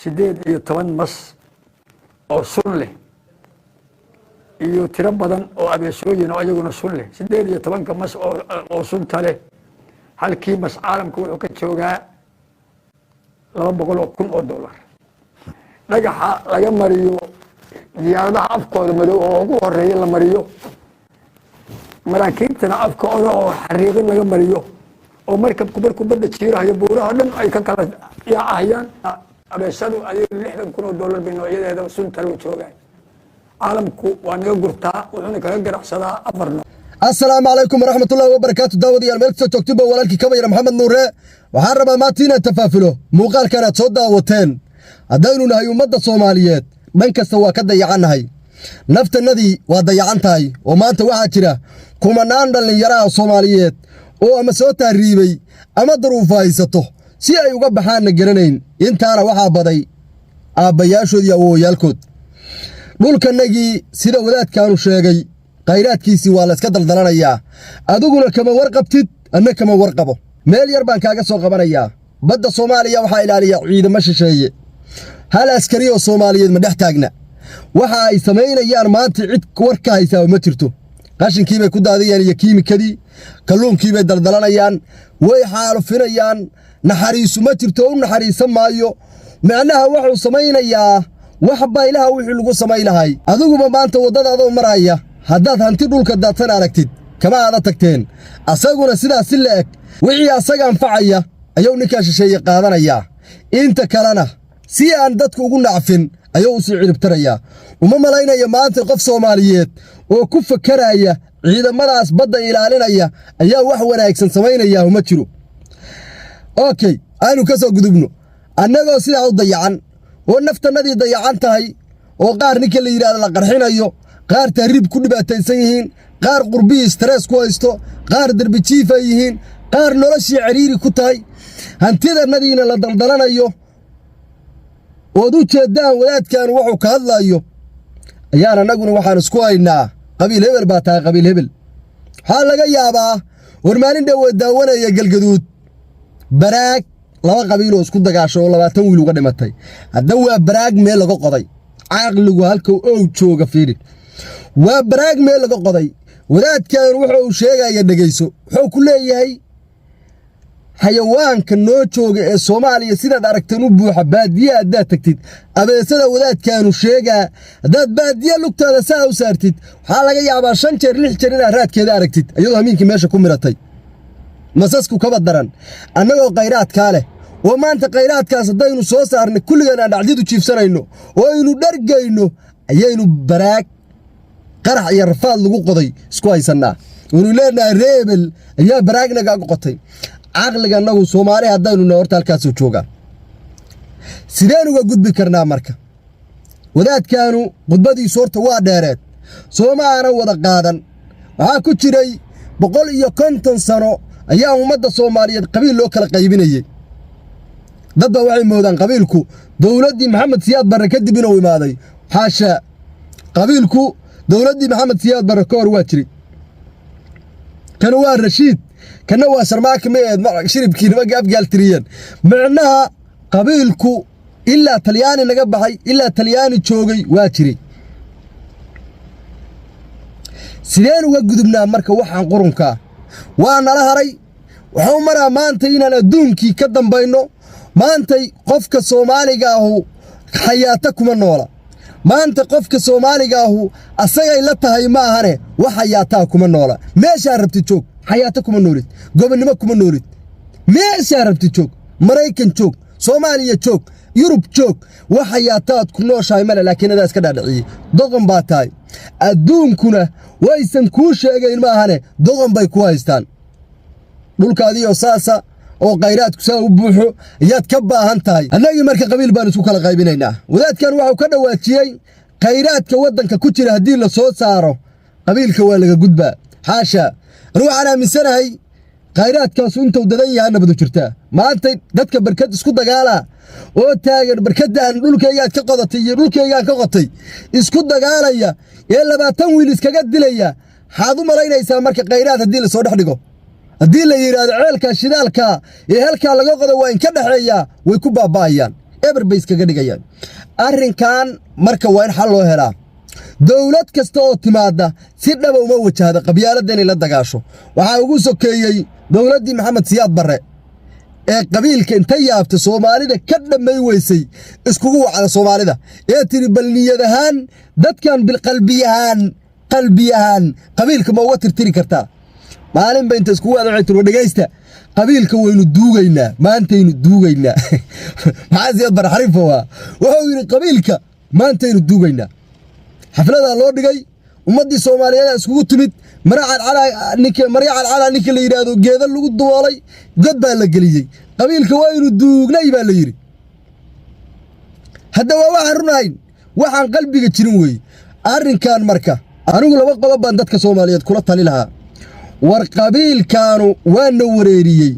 18 mas oo sun leh iyo tiro badan oo abeesooyin oo iyaguna sun leh. 18-ka mas oo sunta leh, halkii mas caalamka wuxuu ka joogaa $200,000. Dhagaxa laga mariyo diyaaradaha afkooda madow oo ugu horeeya la mariyo, maraakiibtana afkooda oo xariiqin laga mariyo, oo markabku markuu badda jiirahayo buuraha dhan ay ka kala yaacahayaan. Abeesadu adiga $60,000 bay noocyadeeda sunta loo joogaan. Caalamku waa naga gurtaa, wuxuuna kaga ganacsadaa afar nooc. Asalaamu calaykum waraxmatullahi wabarakaatu. Daawadayaal, meel kastoo joogtiba, walaalkii Kabayar Maxamed Nuure. Waxaan rabaa maanta inaad tafaafilo muuqaalkan aad soo daawateen. Haddaynu nahay ummadda Soomaaliyeed, dhan kasta waa ka dayacannahay. Naftannadii waa dayacan tahay, oo maanta waxaa jira kumanaan dhallinyaraha Soomaaliyeed oo ama soo taariibay ama daruufo haysato, si ay uga baxaanna garanayn. Intaana waxaa baday aabbayaashood iyo awoowayaalkood. Dhulkannagii, sida wadaadkaanu sheegay, khayraadkiisii waa layska daldalanayaa. Adiguna kama warqabtid, anna kama warqabo. Meel yar baan kaaga soo qabanayaa. Badda Soomaaliya waxaa ilaaliya ciidamo shisheeye. Hal askari oo Soomaaliyeed ma dhex taagna. Waxa ay samaynayaan maanta cid war ka haysaa ma jirto. Qashinkiibay ku daadiyeen iyo kiimikadii, kalluunkiibay daldalanayaan, way xaalufinayaan. Naxariisu ma jirto, u naxariisan maayo. Micnaha wuxuu samaynayaa wax baylaha wixii lagu samay lahay. Adiguba maanta waddada adoo maraya, haddaad hanti dhulka daadsan aragtid, kama aada tagteen. Asaguna sidaas si la eg, wixii asaga anfacaya ayuu ninkaa shisheeye qaadanayaa, inta kalena si aan dadku ugu nacfin ayuu u sii ciribtarayaa. Uma malaynaya maanta qof Soomaaliyeed oo ku fakaraya ciidamadaas badda ilaalinaya ayaa wax wanaagsan samaynaya, uma jiro. Okay, aynu ka soo gudubno. Annagoo sidaa u dayacan oo naftannadii dayacan tahay, oo qaar ninka la yidhahdo la qarxinayo, qaar tahriib ku dhibaataysan yihiin, qaar qurbihii stress ku haysto, qaar derbi jiif ay yihiin, qaar noloshii cariiri ku tahay, hantidannadiina la daldalanayo, ood u jeeddaan wadaadkan wuxuu ka hadlaayo, ayaan annaguna waxaan isku haynaa qabiil hebel baa tahay, qabiil hebel. Waxaa laga yaabaa war maalin dhowa daawanaya Galgaduud, baraag laba qabiiloo isku dagaasho oo 20 wiil uga dhimatay. Hadda waa baraag meel laga qoday. Caqligu halkau ow jooga fiiri. Waa baraag meel laga qoday. Wadaadkan wuxuu uu sheegaya dhegayso. Wuxuu ku leeyahay xayawaanka noo jooga ee Soomaaliya sidaad aragteen u buuxa, baadiye haddaad tagtid, abeesada wadaadkaanu sheegaa, haddaad baadiye lugtaada saa u saartid, waxaa laga yaabaa shan jeer, lix jeer inaad raadkeeda aragtid, iyadoo hamiinkii meesha ku miratay. Masasku kaba daran. Annagoo khayraadkaa leh, oo maanta khayraadkaas haddaynu soo saarnay kulligan aan dhacdidu jiifsanayno oo aynu dhargayno, ayaynu baraag qarax iyo rafaad lagu qoday isku haysannaa, waynu leenahay reebel ayaa baraagnaga qotay. Caqliga annagu Soomaali haddaynu na horta halkaasuu joogaa. Sideen uga gudbi karnaa marka? Wadaadkaanu khudbadiisu horta waa dheereed, sooma aanan wada qaadan. Waxaa ku jiray 150 sano ayaa ummadda Soomaaliyeed qabiil loo kala qaybinayey. Dad baa waxay moodaan qabiilku dowladdii Maxamed Siyaad Barre kadib inuu imaaday. Xaasha, qabiilku dowladdii Maxamed Siyaad Barre ka hor waa jiray. Kana waa Rashiid, kana waa Sharmaaka, ma eed shiribkii nimanka Afgaal tiriyeen. Micnaha qabiilku ilaa Talyaani naga baxay, ilaa Talyaani joogay waa jiray. Sideen uga gudubnaa marka waxaan qurunkaa waa nala haray? Wuxuu maraa maanta inaan adduunkii ka dambayno. Maantay qofka Soomaaliga ahu xayaato kuma noola. Maanta qofka Soomaaliga ahu asagay la tahay ma ahane, wax xayaataa kuma noola. Meeshaa rabtid joog, xayaato kuma noolid, gobonnimo kuma noolid. Meeshaa rabtid joog, Maraykan joog, Soomaaliya joog, Yurub joog, wax xayaataad ku nooshahay male. Laakiin adaa iska dhaadhiciyey, doqon baa tahay. Adduunkuna waysan kuu sheegayn ma ahane, doqon bay ku haystaan. Dhulkaadiioo saasa oo khayraadku saa u buuxo ayaad ka baahan tahay. Annagii marka qabiil baan isku kala qaybinaynaa. Wadaadkan waxuu ka dhawaajiyey khayraadka waddanka ku jira haddii la soo saaro, qabiilka waa laga gudbaa. Xaasha, anu waxaan aaminsanahay khayraadkaasu intuu dadan yahaa nabadu jirtaa. Maanta dadka barkad isku dagaalaa oo taagan barkadaan dhulkaygaad ka qodatay iyo dhulkaygaan ka qotay isku dagaalaya ee 20 wiil iskaga dilaya, waxaad u malaynaysaa marka khayraad haddii lasoo dhex dhigo, haddii la yidhaahdo ceelkaa shidaalkaa ee halkaa laga qodo waa inka dhexeeyaa, way ku baaba'ayaan. Eber bay iskaga dhigayaan arrinkan. Marka waa in xal loo helaa. Dowlad kasta oo timaadda si dhaba uma wajahda qabyaaladda inay la dagaasho. Waxaa ugu sokeeyey dowladdii Maxamed Siyaad Barre ee qabiilka inta yaabtay Soomaalida ka dhammay weysay, iskugu wacda Soomaalida ee tiri: "Bal niyad ahaan dadkan, bilqalbiyahaan, qalbiyahaan qabiilka ma uga tirtiri kartaa?" Maalin ba inta iskugu wacda waxay tiri: "Dhegaysta, qabiilka waynu duugaynaa, maantaynu duugaynaa." Maxaa Siyaad Barre xariifa waa wuxuu yidhi: "Qabiilka maantaynu duugaynaa." Xafladaa loo dhigay, ummaddii Soomaaliyeed iskugu timid. Mara cadcalaa ninka, marya cadcalaa ninka la yidhaahdo, geeda lagu duboolay, god baa la geliyey. "Qabiilka waynu duugnay," baa la yidhi. Hadda waa waxaan runahayn, waxaan qalbiga jirin weeye arrinkan. Marka anigu laba qodob baan dadka Soomaaliyeed kula tali lahaa. War qabiilkaanu waana wareeriyey,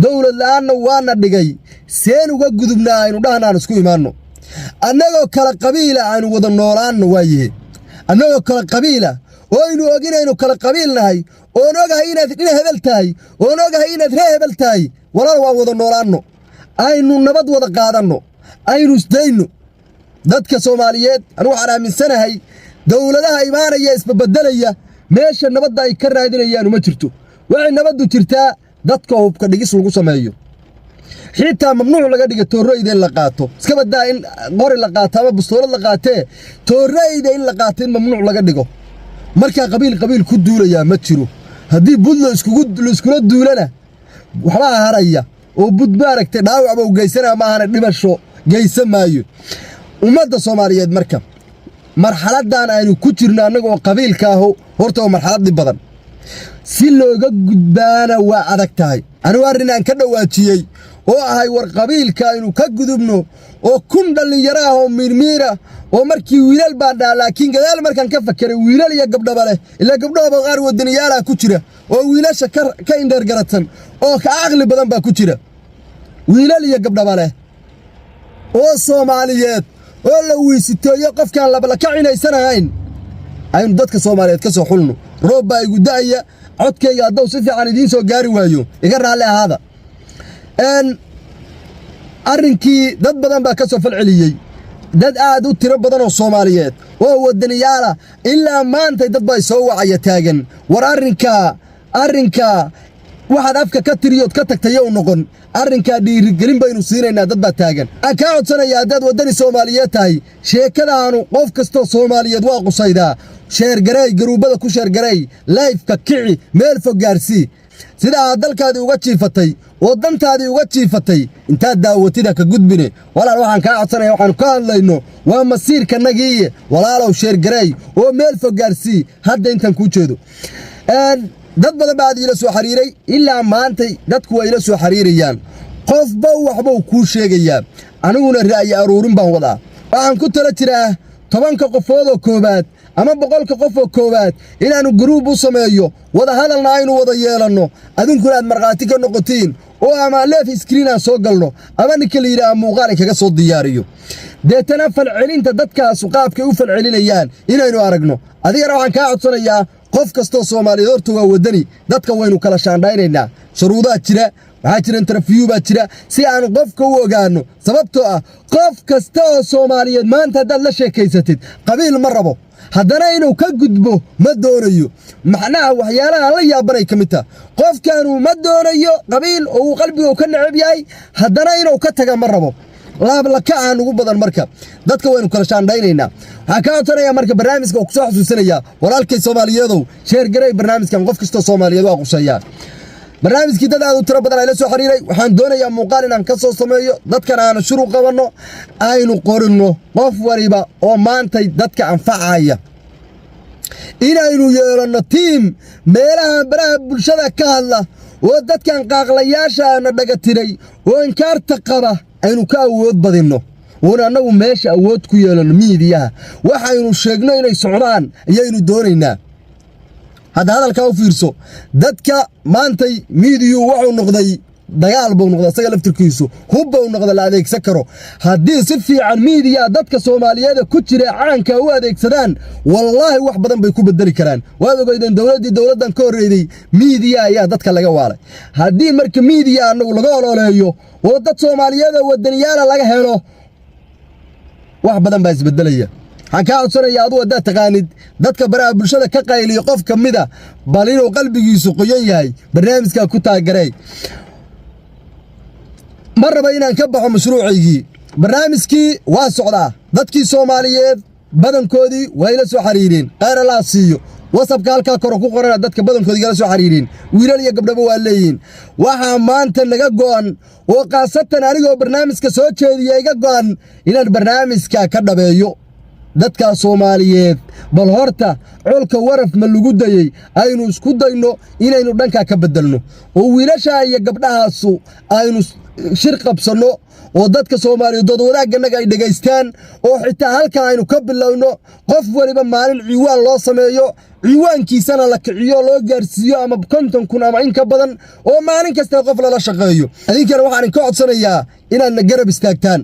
dowlad la'aanna waana dhigay. Seen uga gudubnaa? Aynu dhahna aan isku imaanno, annagoo kala qabiila aynu wada noolaanno. Waayahe, annagoo kala qabiila oo aynu og inaynu kala qabiil nahay, oon ogahay inaad dhina hebel tahay, oon ogahay inaad ree hebel tahay, walaal, waan wada noolaanno, aynu nabad wada qaadanno, aynu isdayno. Dadka Soomaaliyeed, anigu waxaan aaminsanahay dowladaha imaanaya isbabeddelaya meesha nabadda ay ka raadinayaan uma jirto. Waxay nabaddu jirtaa dadka hubka dhigis lagu sameeyo, xitaa mamnuuc laga dhiga toorroyda in la qaato. Iska badaa in qori la qaato ama bustoolad la qaatee, toorroyda in la qaato in mamnuuc laga dhigo. Markaa qabiil qabiil ku duulayaa ma jiro. Haddii bud laiskula duulana, waxbaa haraya oo bud maaragtay dhaawacba u geysanaa maahana, dhimasho geysan maayo. Ummadda Soomaaliyeed marka marxaladdan aynu ku jirno annagoo qabiilka aho, horta waa marxalad dhib badan, si looga gudbaana waa adag tahay. Anigu arrin aan ka dhowaajiyey oo ahay: war qabiilka aynu ka gudubno, oo 1000 dhallinyaro ah oo miirmiira, oo markii wiilal baan dhaha, laakiin gadaal markaan ka fakeray wiilal iyo gabdhaba leh, ilaa gabdhahaba qaar wadaniyaalaha ku jira oo wiilasha ka indheer garatan oo ka caqli badan baa ku jira, wiilal iyo gabdhaba leh oo Soomaaliyeed oo la wiisiteeyo, qofkaan labalaka cinaysanahayn, aynu dadka Soomaaliyeed ka soo xulno. Roob baa igu da'aya, codkayga hadduu si fiican idiin soo gaari waayo, iga raalli ahaada. Arrinkii dad badan baa ka soo falceliyey, dad aad u tiro badan oo Soomaaliyeed oo wadaniyaala. Ilaa maantay dad baa soo wacaya taagan: "War arrinkaa waxaad afka ka tiriyood ka tagtayow noqon, arrinkaa dhiirigelin baynu siinaynaa." Dad baa taagan. Waxaan kaa codsanayaa, haddaad waddani Soomaaliyeed tahay, sheekadaanu qof kastoo Soomaaliyeed waa qusaydaa. Share gareey, garuubbada ku share gareey, live-ka kici, meel fog gaarsii. Sida aad dalkaadii uga jiifatay oo dantaadii uga jiifatay intaad daawatida ka gudbine, walaal, waxaan kaa codsanaya, waxaanu ka hadlayno waa masiirkanagiiye. Walaalow, share gareey oo meel fog gaarsii. Hadda intaan kuu jeedo, dad badan baa aad iila soo xiriiray. Ilaa maantay dadku waa ila soo xiriirayaan, qofba waxbuu kuu sheegayaa. Aniguna ra'yi aruurin baan wadaa. Waxaan ku tala jiraa 10-ka qofood oo koowaad ama 100-ka qof oo koowaad inaannu group u sameeyo, wada hadalna aynu wada yeelanno, adinkuna aad markhaati ka noqotiin, oo ama live screen aan soo galno ama ninka la yidhaaha muuqaal kaga soo diyaariyo, deetana falcelinta dadkaasu qaabkay u falcelinayaan inaynu aragno. Adigana waxaan kaa codsanayaa, qof kastoo Soomaaliyeed horta waa waddani. Dadka waynu kala shaandhaynaynaa, shuruudaa jira, waxaa jira interview baa jira, si aan qofka u ogaanno. Sababtoo ah qof kasta oo Soomaaliyeed maanta haddaad la sheekaysatid, qabiil ma rabo, haddana inuu ka gudbo ma doonayo. Macnaha waxyaalaha la yaabanay ka mid taha, qofkaanu ma doonayo qabiil oo uu qalbiga ka necab yahay, haddana inuu ka taga ma rabo. Laablakacaan ugu badan. Marka dadka waynu kala shaandhaynaynaa. Waxaan kaa codsanayaa marka barnaamijka oo kusoo xasuusinayaa, walaalkay Soomaaliyeedow, share garay barnaamijkan. Qof kastoo Soomaaliyeed waa quseeyaa barnaamijkii. Dad aad u tiro badan ayla soo xiriiray. Waxaan doonayaa muuqaal inaan ka soo sameeyo, dadkan aanu shuru qabanno, aynu qorinno qof waliba oo maantay dadka anfacaya, inaynu yeelanno team meelaha baraha bulshada ka hadla oo dadkan qaaqlayaashaana dhaga tiray oo inkaarta qaba aynu ka awood badinno, oona annagu meesha awood ku yeelanno. Miidiyaha waxaynu sheegno inay socdaan ayaynu doonaynaa. Hadda hadalkaa u fiirso. Dadka maantay miidiyuu wuxuu noqday dagaal buu noqday, isaga laftirkiisu hub buu noqda la adeegsan karo. Haddii si fiican miidiyaa dadka Soomaaliyeed ku jira caanka u adeegsadaan, wallaahi wax badan bay ku bedeli karaan. Waad ogeydeen dowladdii dowladdan ka horreeyday, miidiya ayaa dadka laga waalay. Haddii marka miidiya annagu laga ololeeyo oo dad Soomaaliyeed oo wadaniyaala laga helo Wax badan baa isbedelaya. Waxaan kaa codsanaya, aduu haddaad taqaanid dadka baraha bulshada ka qayliyo qof ka mida, bal inuu qalbigiisu qoyan yahay, barnaamijkaa ku taageray. Ma raba inaan ka baxo mashruucaygii. Barnaamijkii waa socdaa. Dadkii Soomaaliyeed badankoodii waa ila soo xariireen, khayr Allaha siiyo. WhatsAppka halkaa kore ku qorana dadka badankoodii igala soo xariireen, wiilal iyo gabdhaba waa leeyihiin. Waxaa maanta naga go'an, oo khaasatan anigoo barnaamijka soo jeediya iga go'an, inaan barnaamijka ka dhabeeyo dadkaa Soomaaliyeed. Bal horta colka waraf ma lagu dayey? Aynu isku dayno inaynu dhankaa ka beddelno, oo wiilashaa iyo gabdhahaasu aynu shir qabsanno, oo dadka Soomaaliyeed dood wadaaggannaga ay dhegaystaan, oo xitaa halkaa aynu ka bilowno. Qof waliba maalin ciwaan loo sameeyo, ciwaankiisana la kiciyo, loo gaarsiiyo ama 50,000 ama in ka badan, oo maalin kasta qof lala shaqeeyo. Idinkana waxaan idinka codsanayaa inaadna garab istaagtaan.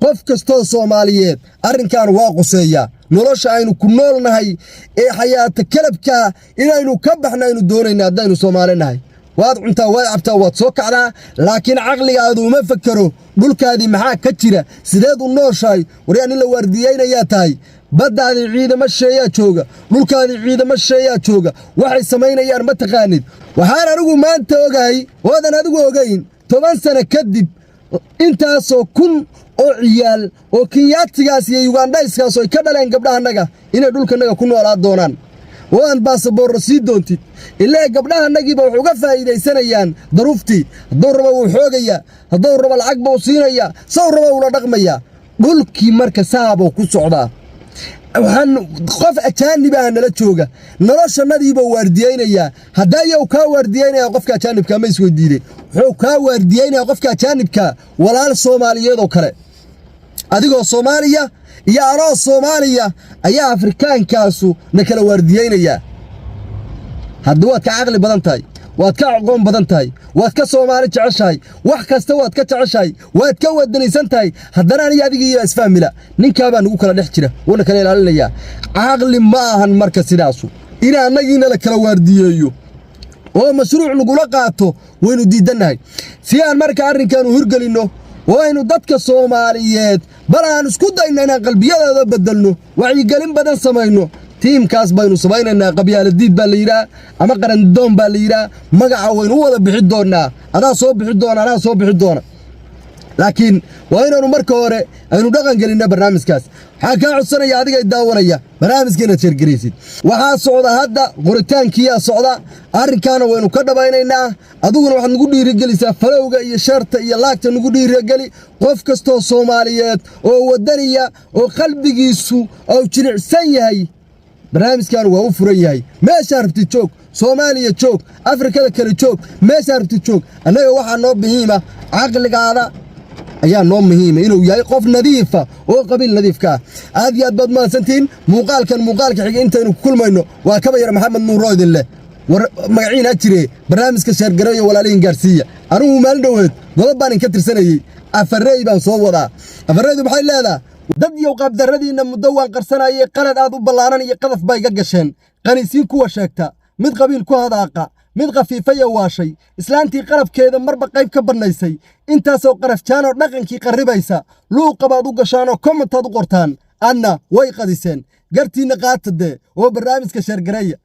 Qof kastoo Soomaaliyeed arrinkan waa quseeyaa. Nolosha aynu ku nool nahay ee xayaata kalabkaa inaynu ka baxno aynu doonayna. Haddaynu Soomaali nahay, waad cuntaa, waad cabtaa, waad soo kacdaa, laakiin caqligaadu uma fakero dhulkaadii maxaa ka jira, sideed u nooshahay. Waryaa, nin la waardiyaynayaa tahay. Baddaadii ciidamo sheeyaa jooga, dhulkaadii ciidamo sheeyaa jooga. Waxay samaynayaan ma taqaanid. Waxaan anigu maanta ogahay oodan adigu ogayn, 10 sano kadib intaasoo kun oo ciyaal oo Kenyaatigaas iyo Yugandhayskaas ay ka dhaleen gabdhahannaga inay dhulkannaga ku noolaa doonaan, oo aan baasaboorro sii doontid ilaa gabdhahannagiiba wax uga faa'iidaysanayaan daruuftii. Hadduu rabo wuu xoogayaa, hadduu rabo lacag buu siinayaa, saw rabo ula dhaqmayaa. Dhulkii marka saabuu ku socdaa. Waxaan qof ajaanib ah nala jooga, noloshanadiibuu waardiyaynayaa. Haddaa yow kaa waardiyaynaya qofka ajaanibka, ma isweydiiday? Wuxuu kaa waardiyaynayaa qofka ajaanibka walaal Soomaaliyeed oo kale. Adigoo Soomaaliya iyo anoo Soomaaliya ayaa Afrikaankaasu na kala waardiyaynayaa. Hadda waad ka caqli badan tahay, waad ka aqoon badan tahay, waad ka Soomaali jeceshahay, wax kasta waad ka jeceshahay, waad ka wadanaysan tahay. Haddana aniga adiga iyo isfahmila, ninkaabaa nagu kala dhex jira, wuuna kala ilaalinayaa. Caqli ma ahan marka sidaasu in annagiina la kala waardiyeeyo oo mashruuc nagula qaato. Waynu diidannahay. Si aan marka arrinkaanu hirgelinno oo aynu dadka Soomaaliyeed bal aan isku dayno inaan qalbiyadooda beddelno, wacyigelin badan samayno, tiimkaas baynu samaynaynaa. Qabyaaladiid baa la yidhaah ama qarandoon baa la yidhaah. Magaca waynu u wada bixi doonnaa. Adaa soo bixi doona, anaa soo bixi doona, laakiin waa inaanu marka hore aynu dhaqan gelinna barnaamijkaas. Waxaan kaa codsanaya, adiga daawanaya, barnaamijka inaad share garaysid. Waxaa socda hadda qoritaankiyaa socda. Arrinkaana waynu ka dhabaynaynaa. Adiguna waxaad nagu dhiirigelisaa followga iyo shareta iyo liketa. Nagu dhiirigeli. Qof kastoo Soomaaliyeed oo waddaniya oo qalbigiisu ou jilicsan yahay, barnaamijkan waa u furan yahay. Meeshaa rabtid joog, Soomaaliya joog, Afrikada kale joog, meeshaa rabtid joog. Annaga waxaa noo muhiima caqligaada ayaa noo muhiima, inuu yahay qof nadiifa oo qabiil nadiifka ah. Aad iyo aad baad mahadsantihiin. Muuqaalkan muuqaalka xiga intaynu ku kulmayno, waa Kabayar Maxamed Nuuro idin leh. War magaciin ha jire, barnaamijka share gareeyo, walaalihin gaarsiiya. Anigu maalin dhoweed godob baan inka tirsanayey. Afarey baan soo wadaa. Afareydu maxay leedaha? Dad yow, qaabdarradiinna muddo waan qarsanayay. Qalad aad u ballaaran iyo qadaf baa iga gasheen. Qaniisiin kuwa sheegta, mid qabiil ku hadaaqa, mid khafiifaya waashay, islaantii qalabkeeda marba qayb ka bannaysay, intaasoo qarafjaanoo dhaqankii qarribaysa, luuqa baad u gashaanoo commentaad u qortaan, adna way qadiseen. Gartiinna qaata dee, oo barnaamijka share gareeya.